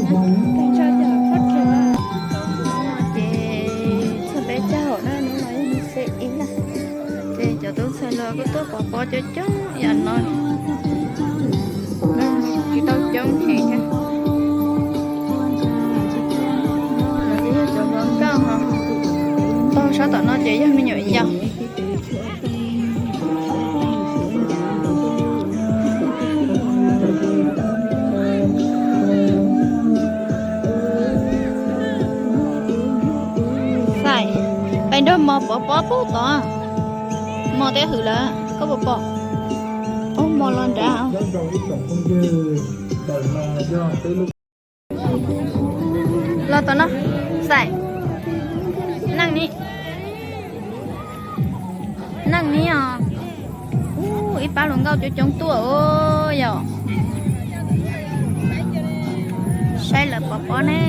Peb tso cov pob tsuas no ces txog peb caug na, hnub no yog hnub xiab ib na. Ces cov tub ntxhais hluas kuj tuaj pov pob coob coob yam no, tsis tau coob heev thiab. Yog cov hluas nkauj ho taug sab tom no ces yog me nyuam yaus. Xais, peb nrog mos pov pob pub tod, mos twb hwm lawm koj puas pom? Ub, mos los nrad. Los tom no, Xais, neej ni, neej ni os. Ub, ib pab hluas nkauj coob coob tuaj os yom. Saib lawv pov pob ne.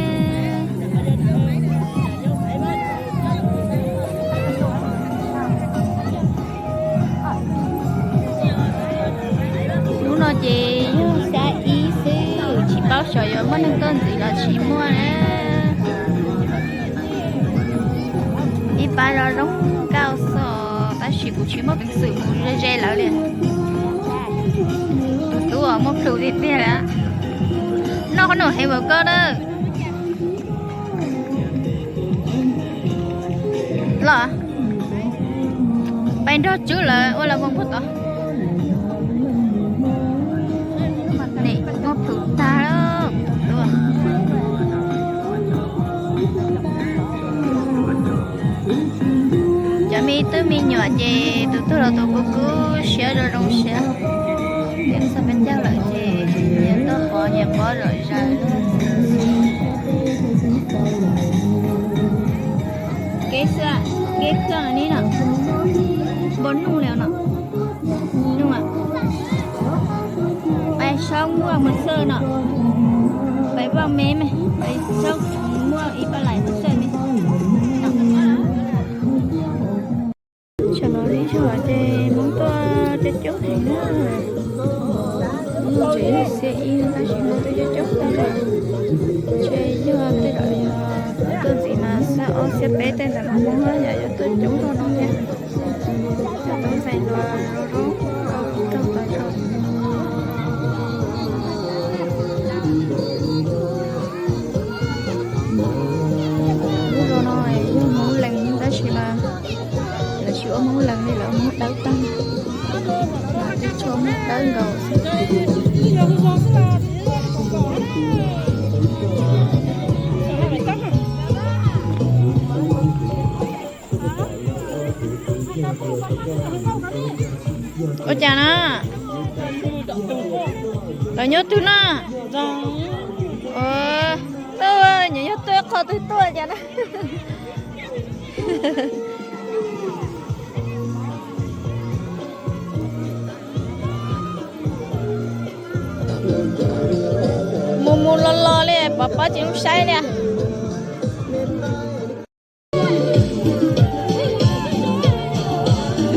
Hnub no ces yog xya ib xwb, tsis paub xyov yuav muaj neeg tuaj ntxiv los tsis muaj na. Ib pab zoo zoo nkauj xwb tab sis kuv tsis muaj peev xwm mus ze ze lawv li. Tus tub muaj plhus tiag tiag li. Noj qhob noom heev npaum koj na. Los, peb nrog Tswb lawv ua lawv voos puag tod. Nim muaj plhus tag lawm. Cov me tub me nyuam ces tus twg los tus kuj kub siab zoo zoo siab. Peb txog peb caug lawm ces nyias tuaj pov nyias pob zom zaws. Kev xwb, kev kawg ni no, npau nuj li no. Nuj, pais saub muaj mus xwb no, pais vaj me me, pais saub muaj ib pab lais mus xwb me. Tsam no ib zaug ces Hmoob tuaj coob coob heev na. Hnub no tseem yog xiab ib tab sis Hmoob tuaj coob coob tag lawm. Ntshe yog tej zaum yog tuaj ntxiv mas xiab ob xiab peb tej ntawd mas Hmoob yam yuav tuaj coob dua no thiab. Cov tub ntxhais hluas zoo zoo nkauj taug tau tso. Lub zos no yog Hmoob Lees tab sis mas lawv tsis ua Hmoob Lees li, lawv ua Hmoob Dawb tag. Mas tib tsoom Hmoob Dawb nkaus xwb. Ua cas na? Lawv nyob twg na? Nyuam yog tuaj qhov twg tuaj cas na? Mus mus los los li, pov pob tsis zoo saib li.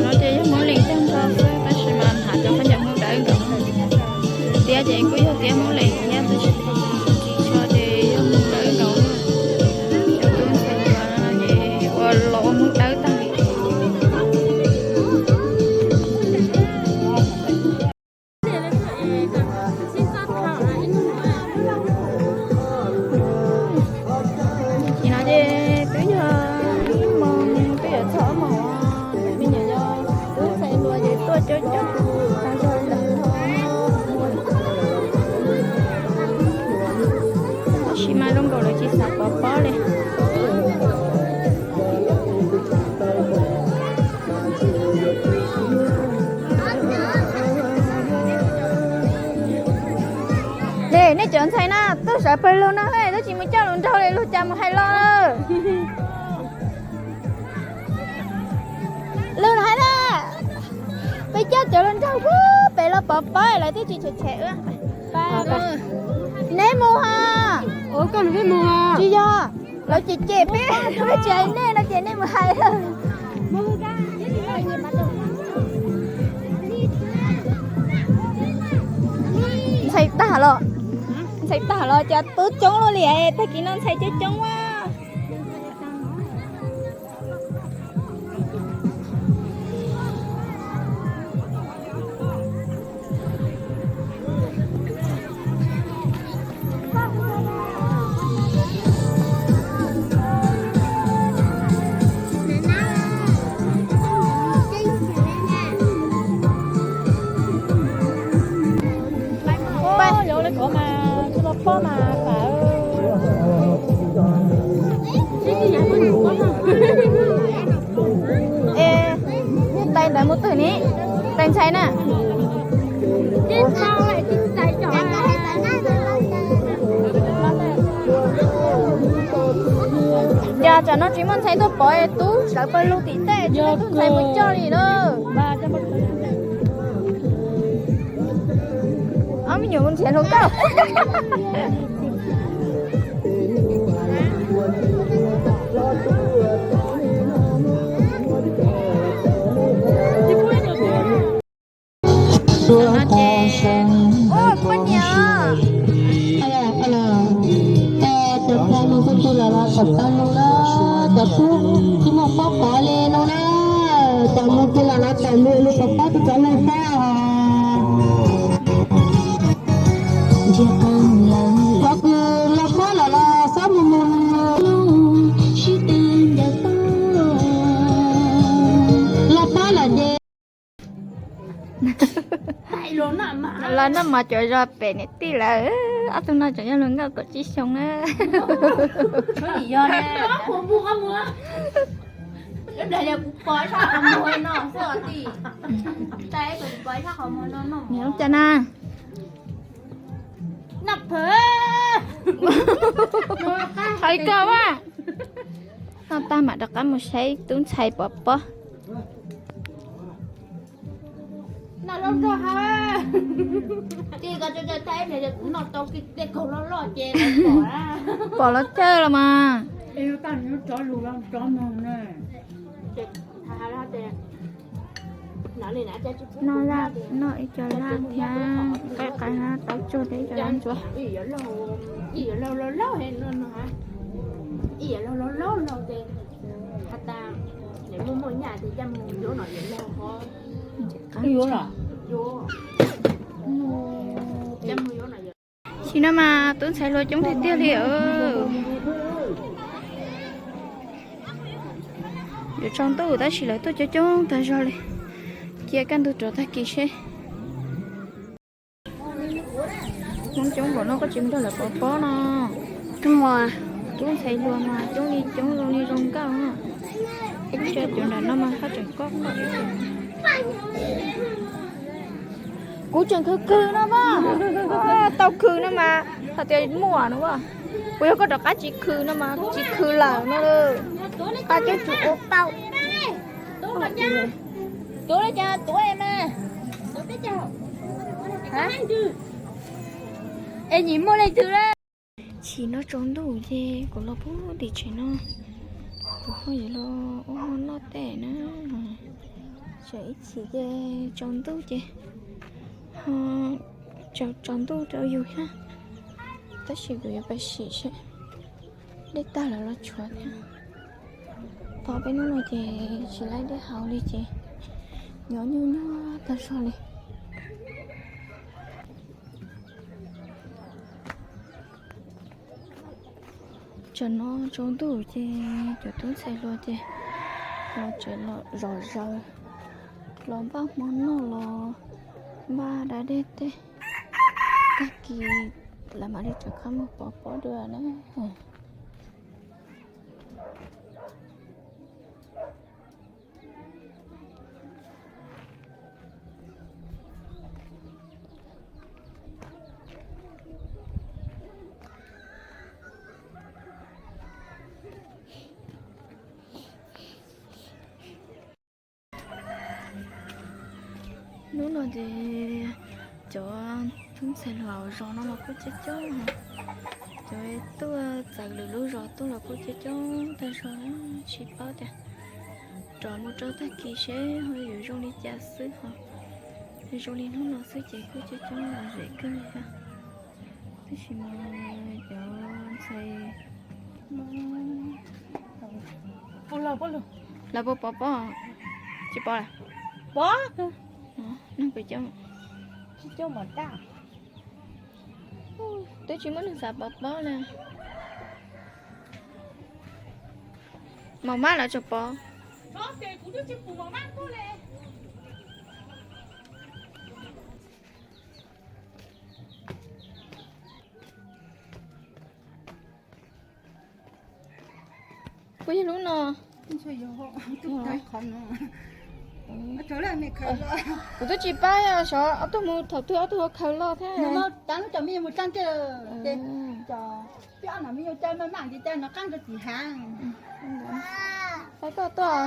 No ces yog Hmoob Lees tag nrho xwb tab sis mas hnav cov khaub ncaws Hmoob Dawb nkaus. Tiab ces kuj yog tiab Hmoob Lees thiab tab sis tsis tso ces yog Hmoob Dawb nkaus. Cov tub ntxhais hluas no ces ua los ua Hmoob Dawb tag li. Nim no ces twb yog ib moos twb yuav txog ob moos, me nyuam yaus tub ntxhais hluas ces tuaj coob coob tag zog ntag. Tab sis mas zoo nkaus lawv tsis xav pov pob li. Nej cov ntxhais na, tuaj sawv pawg lug no, twb tsis mus coj hluas nraug li, luag cas mus hais los. Luag hais na, peb coj cov hluas nraug pem los pov pob lawv twb tsis tshem tshem. Neb mus ha. Tsis yog, lawv cem cem peb, peb tsis hais nej no ces nej mus hais. Ntxhais tag los. Ntxhais tag los cas tub coob luaj li, tag kis no ntxhais coob coob a. Tais ntawd mus twg ni? Tais ntxhais na. Yog tsam no tsis muaj ntxhais tuaj pov tub sawv pawg lug tim tej, tsis muaj tub ntxhais mus coj li lawm. Ob me nyuam mus nrhiav hluas nkauj. Poj niam, cov pog mus kuj tu los los txog tau lus na, cov tub tsis muaj pob pov li no na, cov mus tu los los txog lus lus pov pob tu cov lawg pab os. Cov kws los pab los los xob mus mus, los pab los ces los noj mov cov zos pem niam tij lawm. Ob tug no tseem yog hluas nkauj kaum tsib xyoo na. Niam ua cas na? Hais koj a. Noj tag mam rov qab mus saib tub ntxhais pov pob. Pom los cawg los mas. Noj laj, noj ib co laj thiab qaib qaib hab taub tsuag thiab ib co dab ntsuab. Tam sim no mas tub ntxhais hluas coob tiag tiag li. Yuav tsaus ntuj tab sis lawv tuaj coob coob tag zog li. Cia kaj ntug rov tag kis seb. Hmoob coob npaum no koj tsis mus nrog lawv pov pob no. Tub ntxhais hluas mas coob li coob zoo li zoo nkauj. Ib co cov nram no mas haj tseem kob kob. Kuv tseem khwv khwv no mas, tau khwv no mas hais tias muaj no as. Kuv yog koj rov qab tsis khwv no mas tsis khwv lawm no. Qab coob tsis ua tau. Es nyim muaj leej twg lawm? Chim no tsaus ntuj ces kuv los pug tim tsev no, kuv ho yuav los ua hmo noj tej na. Tsam ib chim ces tsaus ntuj ces ho tsaus ntuj rau yus thiab. Tab sis kuv yuav pais sim seb dej tag lawm los tshuav thiab. Tos peb hnub no ces tsis laib dej haus li ces nyob nyuaj nyuaj tag zog li. Tsam no tsaus ntuj ces cov tub ntxhais hluas ces los tsev los zom zaws, los npaj hmo noj los npaj da dej tej. Tag kis lawv mam li rov qab mus pov pob dua na. Hnub no ces cov tub ntxhais hluas zos no los kuj coob coob, cov tuaj txawv lwm lub zos tuaj los kuj coob coob tag zog, tsis paub tias rov mus rau tag kis seb ho yuav zoo li cas xwb ho. Zoo li hnub no xwb ces kuj coob coob lom zem kawg li thiab. Tab sis Tsis muaj cov ntxhais. Los puas pom pob? Tsis pom lawm. Pom. Nug kuv coj. Twb tsis muaj neeg xav pom pob li. Mos mab los tsuas pom. Puas yog lub no? Kuv twb tsis paub, xyov ob tug mus thaum twg ob tug ua khaws los thiab. Pab koj tuaj.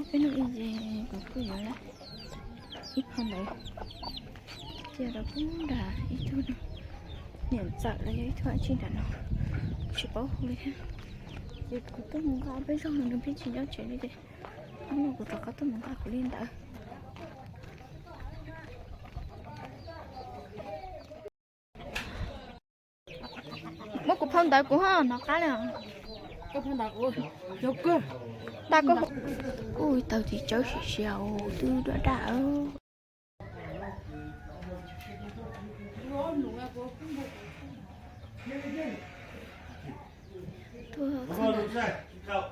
Peb hnub ib ces kuv kuj yuav ib phau ntawv cia rau pub nram ib tug niam ntxawm los yog ib tug dab tsi nram no, tsis paub hu li thiab. Ces kuv tuaj mus nqa peb zaug no nws pheej tsis nyob tsev li ces hnub no kuv rov qab tuaj mus nqa kuv li ntawd. Muab kuv phau ntawv kuv ho hnov qab li os. Nta koj, ui, taw txiv tsawb siav siav twb daj daj. Tuaj txog ntawm.